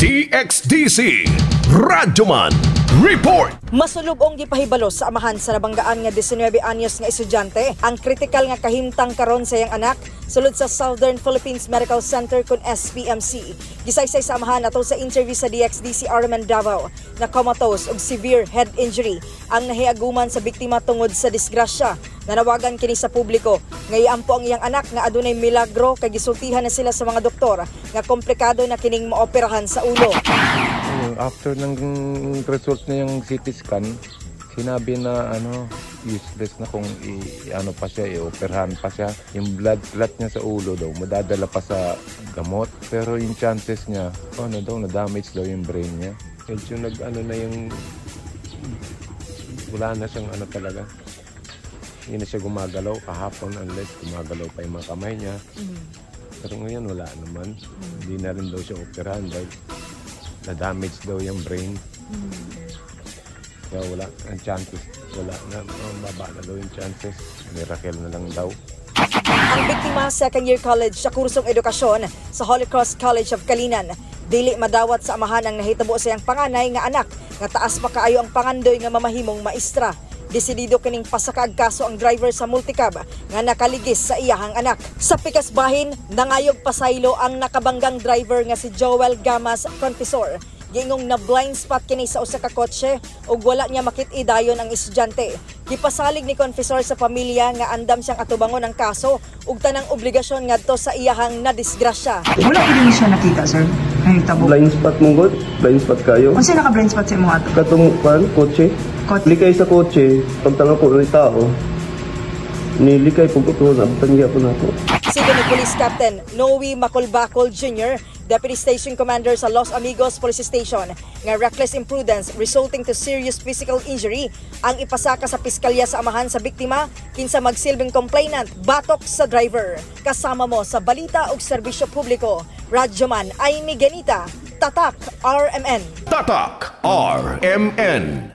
DXDC Radyoman Report. Masulubong gipahibalo sa amahan sa nabanggaan nga 19 anyos nga estudyante ang kritikal nga kahimtang karon sa iyang anak sulod sa Southern Philippines Medical Center kun SPMC. Gisaysay sa amahan atol sa interview sa DXDC RMN Davao na comatose ug severe head injury ang nahiaguman sa biktima tungod sa disgrasya. Nanawagan kini sa publiko nga iampo ang iyang anak nga adunay milagro kay gisultihan na sila sa mga doktor nga komplikado na kining maoperahan sa ulo. Ayun, after ng result na yung CT scan, sinabi na ano, useless na kung ano pa siya, i-operahan pa siya. Yung blood clot niya sa ulo daw, madadala pa sa gamot. Pero yung chances niya, ano daw, na-damage daw yung brain niya. Medyo nag-ano na yung, wala na siyang ano talaga. Hindi na siya gumagalaw kahapon unless gumagalaw pa yung mga kamay niya. Pero ngayon, wala naman. Hindi na rin daw siya operahan dahil na-damage daw yung brain. Kaya wala, ang chances, wala na, oh, baba na daw yung chances. Miracle na lang daw. Ang biktima, second year college sa kursong edukasyon sa Holy Cross College of Calinan. Dili madawat sa amahan ang nahitabo sa iyang panganay nga anak nga taas pa kaayo ang pangandoy nga mamahimong maestra. Desidido kining pasakaag kaso ang driver sa multicab nga nakaligis sa iyahang anak. Sa pikas bahin, nangayog pasaylo ang nakabanggang driver nga si Joel Gamas Confessor. Giingong na blind spot kini sa usa ka kotse ug wala niya makit-i dayon ang estudyante. Gipasalig ni Confessor sa pamilya nga andam siyang atubangon ang kaso ug tanang obligasyon ngadto sa iyahang nadisgrasya. Wala gid siya nakita, sir. Nahitabo. Blind spot mo god, blind spot kayo. Unsa naka blind spot sa imong ato? Katong kan kotse. Kotse. Likay sa kotse, pagtanga ko ng tao. Nilikay po ko nabutan gyapon nako. Sigon ni Police Captain Noe Macolbacol Jr., Deputy Station Commander sa Los Amigos Police Station, nga reckless imprudence resulting to serious physical injury ang ipasaka sa piskalya sa amahan sa biktima kinsa magsilbing complainant batok sa driver. Kasama mo sa balita ug serbisyo publiko, Radyoman Amy Ganita, Tatak RMN. Tatak RMN.